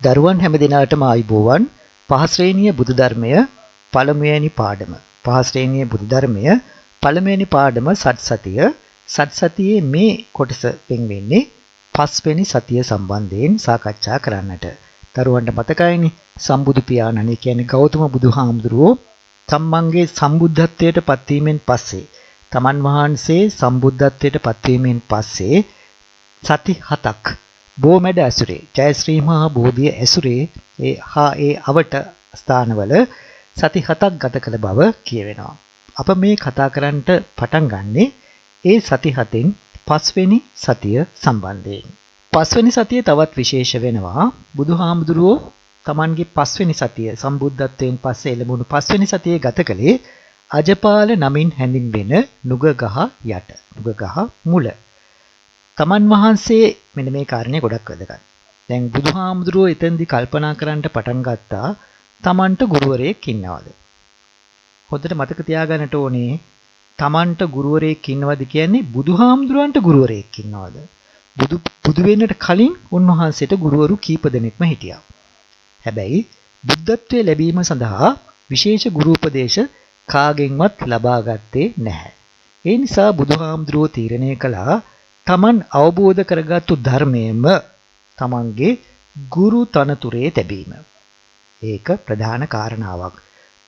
දරුවන් හැම දිනාටම ආයුබෝවන්. පහ ශ්‍රේණිය බුදු ධර්මය පළමුවැනි පාඩම. පහ ශ්‍රේණිය බුදු ධර්මය පළමුවැනි පාඩම සත්සතිය. සත්සතියේ මේ කොටස වෙන් වෙන්නේ පස්වෙනි සතිය සම්බන්ධයෙන් සාකච්ඡා කරන්නට. දරුවන්ට මතකයිනේ සම්බුදු පියාණන්, ඒ කියන්නේ ගෞතම බුදුහාමුදුරුවෝ තමන්ගේ සම්බුද්ධත්වයට පත්වීමෙන් පස්සේ, තමන් වහන්සේ සම්බුද්ධත්වයට පත්වීමෙන් පස්සේ සති 7ක් බෝමැඩ ඇසුරේ, ජයශ්‍රී මහා බෝධිය ඇසුරේ ඒ හා ඒ අවට ස්ථානවල සති 7ක් ගත කළ බව කියවෙනවා. අප මේ කතා කරන්නට පටන් ගන්නේ ඒ සති 7න් පස්වෙනි සතිය සම්බන්ධයෙන්. පස්වෙනි සතිය තවත් විශේෂ වෙනවා. බුදුහාමුදුරුවෝ තමන්ගේ පස්වෙනි සතිය සම්බුද්ධත්වයෙන් පස්සේ එළඹුණු පස්වෙනි සතියේ ගත කළේ අජපාල නමින් හැඳින්වෙන නුග ගහ යට, නුග ගහ මුල. තමන් වහන්සේ මෙන්න මේ කාරණේ ගොඩක් වැදගත්. දැන් බුදුහාමුදුරුවෝ එතෙන්දි කල්පනා කරන්නට පටන් ගත්තා තමන්ට ගුරුවරයෙක් ඉන්නවද? හොඳට මතක තියාගන්නට ඕනේ, තමන්ට ගුරුවරයෙක් ඉන්නවද කියන්නේ බුදුහාමුදුරුවන්ට ගුරුවරයෙක් ඉන්නවද? බුදු වෙන්නට කලින් උන්වහන්සේට ගුරුවරු කීප දෙනෙක්ම හිටියා. හැබැයි බුද්ධත්වයේ ලැබීම සඳහා විශේෂ ගුරු උපදේශ කාගෙන්වත් ලබා ගත්තේ නැහැ. ඒ නිසා බුදුහාමුදුරුවෝ තීරණය කළා තමන් අවබෝධ කරගත්තු ධර්මයම තමන්ගේ ගුරු තනතුරේ තැබීම. ඒක ප්‍රධාන කාරණාවක්.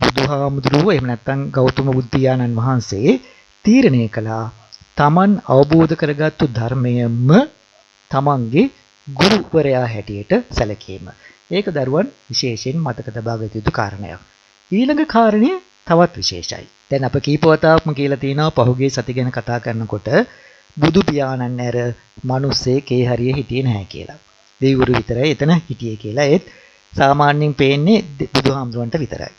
බුදුහාමුදුරුවෝ එහෙම නැත්නම් ගෞතම බුදු පියාණන් වහන්සේ තීරණය කළා තමන් අවබෝධ කරගත්තු ධර්මයම තමන්ගේ ගුරුවරයා හැටියට සැලකීම. ඒක දරුවන් විශේෂයෙන් මතක තබා ගත යුතු කාරණයක්. ඊළඟ කාරණය තවත් විශේෂයි. දැන් අප කීප වතාවක්ම කියලා තියෙනවා පහුගිය සති ගැන කතා කරනකොට බුදු පියාණන් ඇර මිනිස්සෙක් ඒ හරිය හිටියේ නැහැ කියලා. දෙවිවරු විතරයි එතන හිටියේ කියලා. ඒත් සාමාන්‍යයෙන් පේන්නේ බුදුහාමුදුරන්ට විතරයි.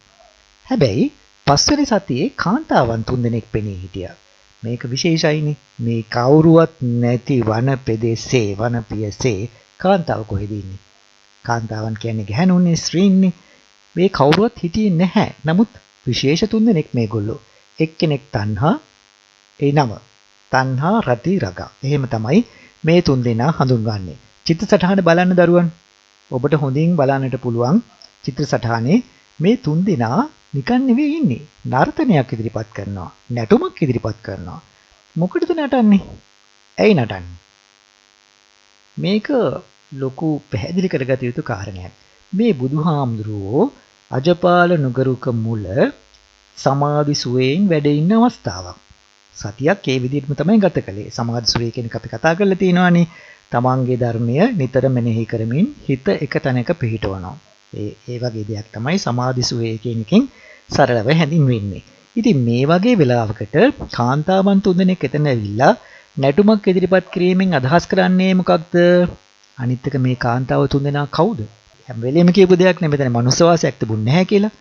හැබැයි පස්වෙනි සතියේ කාන්තාවන් තුන්දෙනෙක් පෙනී හිටියා. මේක විශේෂයිනේ. මේ කවුරුවත් නැති වන පෙදෙසේ, වන පියසේ කාන්තාව කොහෙද ඉන්නේ? කාන්තාවන් කියන්නේ ගැහැණුන්නේ, ස්ත්‍රීන්නේ. මේ කවුරුවත් හිටියේ නැහැ. නමුත් විශේෂ තුන්දෙනෙක් මේගොල්ලෝ. එක්කෙනෙක් තණ්හා, ඒ නම තණ්හා රති රග. එහෙම තමයි මේ තුන්දෙනා හඳුන්වන්නේ. චිත්‍ර සටහන බලන්න දරුවන්. ඔබට හොඳින් බලන්නට පුළුවන් චිත්‍ර සටහනේ මේ තුන්දෙනා නිකන් නෙවෙයි ඉන්නේ. නර්තනයක් ඉදිරිපත් කරනවා. නැටුමක් ඉදිරිපත් කරනවා. මොකටද නටන්නේ? ඇයි නටන්නේ? මේක ලොකු පැහැදිලි කරගත යුතු කාරණයක්. මේ බුදුහාමුදුරුවෝ අජපාල නුගරුක මුල සමාධි සුවයෙන් වැඩ ඉන්න අවස්ථාවක්. සතියක් ඒ විදිහටම තමයි ගත කළේ. සමාධි සුවය කියන එක අපි කතා කරලා තියෙනවානේ. තමන්ගේ ධර්මය නිතර මෙනෙහි කරමින් හිත එක තැනක පිහිටවනවා. ඒ වගේ දෙයක් තමයි සමාධි සුවය කියන එකෙන් සරලව හැඳින්වෙන්නේ. ඉතින් මේ වගේ වෙලාවකට කාන්තාවන් තුන්දෙනෙක් එතන ඇවිල්ලා නැටුමක් ඉදිරිපත් කිරීමෙන් අදහස් කරන්නේ මොකක්ද? අනිත් එක මේ කාන්තාව තුන්දෙනා කවුද? හැම වෙලෙම කියපු දෙයක් නෙමෙයි, මෙතන මනුස්ස වාසයක් තිබුණ නැහැ කියලා.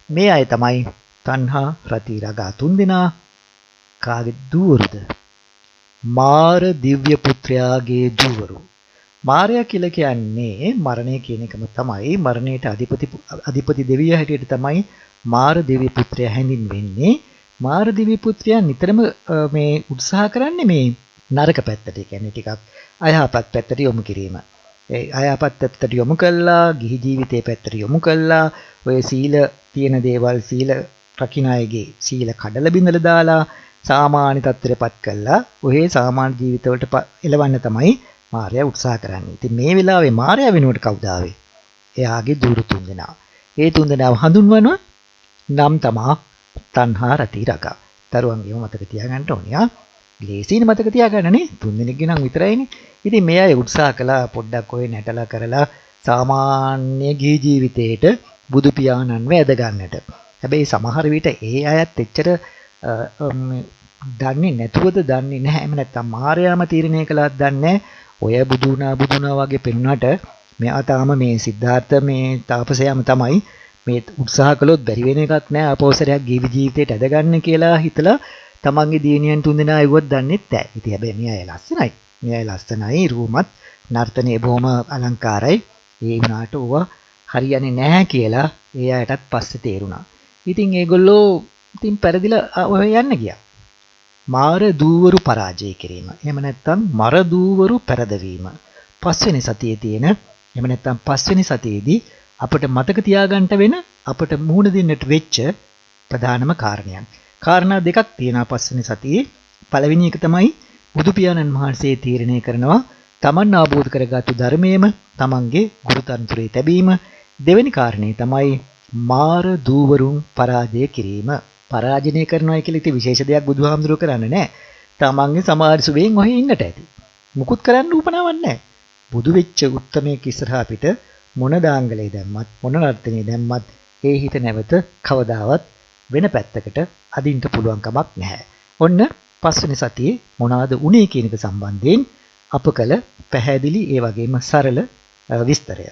මේ අය තමයි තණ්හා රති රගා තුන්දෙනා. කාගේ දූවරුද? මාර දිව්‍ය පුත්‍රයාගේ දූවරු. මාරයා කියලා කියන්නේ මරණය කියන එකම තමයි. මරණයට අධිපති දෙවියා හැටියට තමයි මාර දිව්‍ය පුත්‍රයා හැඳින්වෙන්නේ. මාර දිව්‍ය පුත්‍රයා නිතරම මේ උත්සාහ කරන්නේ මේ නරක පැත්තට, ඒ කියන්නේ ටිකක් අයහපත් පැත්තට යොමු කිරීම. ඒ අයහපත් පැත්තට යොමු කළා, ගිහි ජීවිතේ පැත්තට යොමු කළා, ඔය සීල තියෙන දේවල් සීල රකින්න අයගේ සීල කඩලා බිඳලා දාලා සාමාන්‍ය තත්ත්වයටපත් කළා ඔහේ සාමාන්‍ය ජීවිතවලට එලවන්න තමයි මාරයා උත්සාහ කරන්නේ. ඉතින් මේ වෙලාවේ මාරයා වෙනුවට කවුද ආවේ? එයාගේ දූරු තුන්දෙනා. ඒ තුන්දෙනාව හඳුන්වන නම් තමා තණ්හා රති රග. දරුවන්ගේම මතක තියාගන්න ඕනේ. ආ ලේසියිනේ මතක තියාගන්න නේ. තුන්දෙනෙක්ගේ නම් විතරයිනේ. ඉතින් මේ අය උත්සාහ කළා පොඩ්ඩක් ඔය නැටලා කරලා සාමාන්‍ය ගිහි ජීවිතේට බුදු පියාණන්ව ඇද ගන්නට. හැබැයි සමහර විට ඒ අයත් එච්චර දන්නේ නැතුවද දන්නේ නැහැ. එහෙම නැත්නම් මාරයාම තීරණය කළාද දන්නේ නැහැ. ඔය බුදුනා වගේ පෙනුනට මෙයා තාම මේ සිද්ධාර්ථ මේ තාපසයාම තමයි මේ උත්සාහ කළොත් බැරි වෙන එකක් නෑ අපෝසරයක් ගිහි ජීවිතේට ඇද ගන්න කියලා හිතලා තමන්ගේ දියණියන් තුන්දෙනා ඇව්වත් දන්නෙත් නෑ. ඉතින් හැබැයි මේ අය ලස්සනයි. මේ අය ලස්සනයි, රූමත් නර්තනයේ බොහොම අලංකාරයි. ඒ වුණාට ඕවා හරියන්නේ නැහැ කියලා ඒ අයටත් පස්සේ තේරුණා. ඉතින් ඒගොල්ලෝ ඉතින් පෙරදිලා ඔය යන්න ගියා. මාර දූවරු පරාජය කිරීම. එහෙම නැත්නම් මර දූවරු පෙරදවීම. පස්වෙනි සතියේ තියෙන එහෙම නැත්නම් පස්වෙනි සතියේදී අපට මතක තියාගන්න වෙන අපට මුහුණ දෙන්නට වෙච්ච ප්‍රධානම කාරණයක්. කාරණා දෙකක් තියෙනවා පස්වෙනි සතියේ. පළවෙනි එක තමයි බුදු පියාණන් වහන්සේ තීරණය කරනවා තමන් අවබෝධ කරගත්තු ධර්මයේම තමන්ගේ ගුරු තනතුරේ තැබීම. දෙවෙනි කාරණේ තමයි මාර දූවරුන් පරාජය කිරීම. පරාජනය කරනවා කියලා ඉතින් විශේෂ දෙයක් බුදුහාමුදුරුවෝ කරන්නේ නැහැ. තමන්ගේ සමාධි සුවයෙන් ඔහේ ඉන්නට ඇති. මුකුත් කරන්න උවමනාවක් නැහැ. බුදු වෙච්ච උත්තමයෙක් ඉස්සරහා අපිට මොන දාංගලේ දැම්මත් මොන නර්තනය දැම්මත් ඒ හිත නැවත කවදාවත් වෙන පැත්තකට අදින්න පුළුවන් කමක් නැහැ. ඔන්න පස්වෙනි සතියේ මොනවාද උනේ කියන එක සම්බන්ධයෙන් අප කළ පැහැදිලි ඒ වගේම සරල විස්තරය.